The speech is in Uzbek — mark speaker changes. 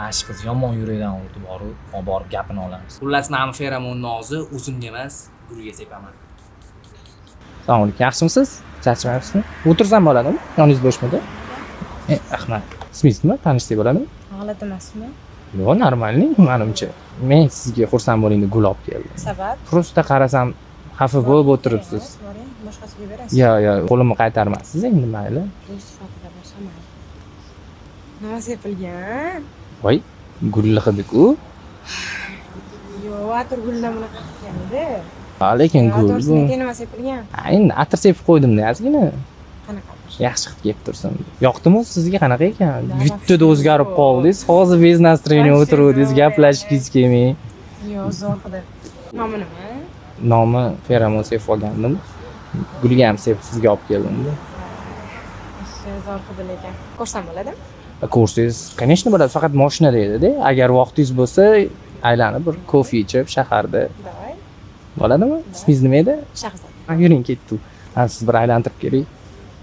Speaker 1: Ana shu qiz yomon yurakdan urdi boru, olib borib gapini olamiz. Xullas, mana bu feromonni hozir o'zimga emas, gulga sepaman. Assalomu alaykum, yaxshimisiz? Charchamayapsizmi? O'tirsam bo'ladimi? Yoningiz bo'shmidi? E, rahmat. Ismingiz nima? Tanishsak bo'ladimi?
Speaker 2: G'alati emasmi?
Speaker 1: Yo'q, нормальный, manimcha. Men sizga xursand bo'ling deb gul olib keldim.
Speaker 2: Sabab?
Speaker 1: Просто qarasam, xafa bo'lib o'tiribsiz.
Speaker 2: Boring, boshqasiga berasiz.
Speaker 1: Yo'q, qo'limni qaytarmassiz endi, mayli.
Speaker 2: Do'st sifatida bo'lsa mayli. Nima sepilgan?
Speaker 1: Voy, gulli hidi-ku.
Speaker 2: Yo'q, atir guldan bunaqa qilgan edi.
Speaker 1: Ha, lekin gul bu.
Speaker 2: To'g'risini ayting, nima sepilgan?
Speaker 1: Ha, endi atir sepib qo'ydim-da ozgina.
Speaker 2: Qanaqa atir?
Speaker 1: Yaxshi hid kelib tursin. Yoqdimi o'zi sizga, qanaqa ekan?
Speaker 2: Да,
Speaker 1: Bittada
Speaker 2: вообще
Speaker 1: o'zgarib
Speaker 2: zo'r.
Speaker 1: qoldingiz. Hozir без настроения
Speaker 2: Вообще
Speaker 1: o'tiruvdingiz,
Speaker 2: zo'r.
Speaker 1: gaplashgingiz kelmay.
Speaker 2: Yo'q, zo'r hidi. Nomi nima?
Speaker 1: Nomi feromon sepib olgandim. Gulga ham sepib sizga olib keldim.
Speaker 2: Вообще zo'r hidi lekin. Ko'rsam bo'ladimi?
Speaker 1: Ko'rsangiz, конечно, bo'ladi, faqat mashinada edi-da. Agar vaqtingiz bo'lsa, aylanib bir kofe ichib shaharda
Speaker 2: Давай.
Speaker 1: bo'ladimi? Ismingiz nima edi?
Speaker 2: Shahzoda.
Speaker 1: Ha, yuring, ketdik. Ha, siz bir aylantirib keling.